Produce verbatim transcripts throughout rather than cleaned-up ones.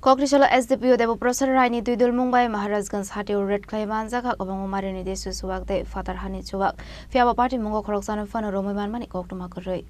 Kokrisalo S D P O Debaprasad Rai ni twi dulmung bai Maharajganj hatio raid khlai manjak kha kwbangma marini desu chuwak tei phatar hani chuwak. Phiya bo party mungo khoroksano phano romwi manmani koktwma kwrwi.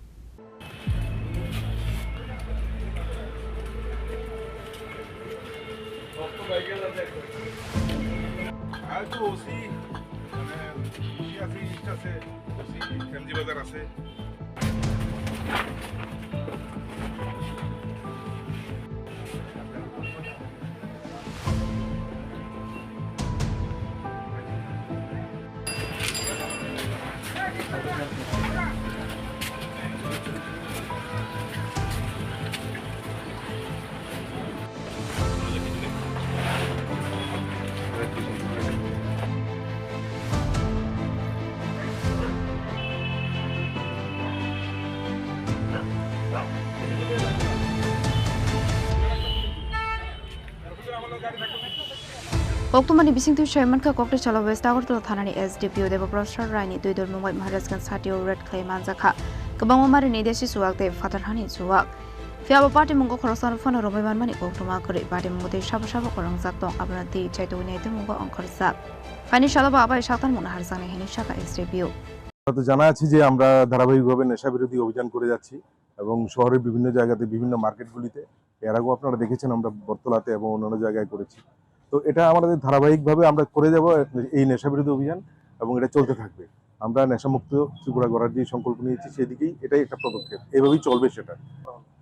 Koktwmani bisingtwi saimankha, Kokrisalo West Agartala thanani S D P O Debaprasad Rai ni twi dulmung bai Maharajganj hatio raid khlai manjak kha. Kwbangma marini desu chuwak tei phatar hani chuwak. Phiya bo party mungo khoroksano phano romwi manmani koktwma kwrwi. Party mungo tei sabo sabo kwrwngjak tong, abono twi chaitugwi naitung mungo ongkhorjak. Phaini salo bo abai saktar mungna harjaknai hwnwi sakha S D P O. আমরা তো জানা আছি যে আমরা ধারাবাহিকভাবে নেশা বিরোধী অভিযান করে যাচ্ছি এবং শহরের বিভিন্ন জায়গাতে, বিভিন্ন মার্কেটগুলিতে। এর আগেও আপনারা দেখেছেন, আমরা বটতলাতে এবং অন্যান্য জায়গায় করেছি। তো এটা আমাদের ধারাবাহিকভাবে আমরা করে যাব এই নেশা বিরোধী অভিযান, এবং এটা চলতে থাকবে। আমরা নেশামুক্ত ত্রিপুরা গড়ার যে সংকল্প নিয়েছি, সেদিকেই এটাই একটা পদক্ষেপ, এইভাবেই চলবে সেটা।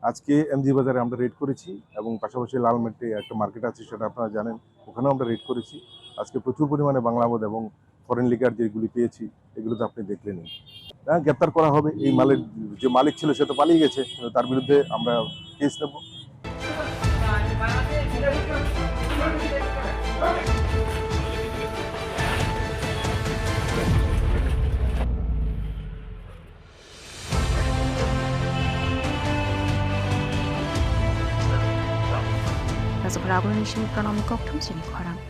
আজকে এমজি বাজারে আমরা রেড করেছি এবং পাশাপাশি লালমেটে একটা মার্কেট আছে, সেটা আপনারা জানেন, ওখানেও আমরা রেড করেছি। আজকে প্রচুর পরিমাণে বাংলা মদ এবং ফরেন লিকার যেগুলি পেয়েছি, এগুলো তো আপনি দেখলেনই। হ্যাঁ, গ্রেপ্তার করা হবে। এই মালের যে মালিক ছিল, সে তো পালিয়ে গেছে, কিন্তু তার বিরুদ্ধে আমরা কেস নেব। Rajapura Agulni simi Pranami Kokthum sini khorang.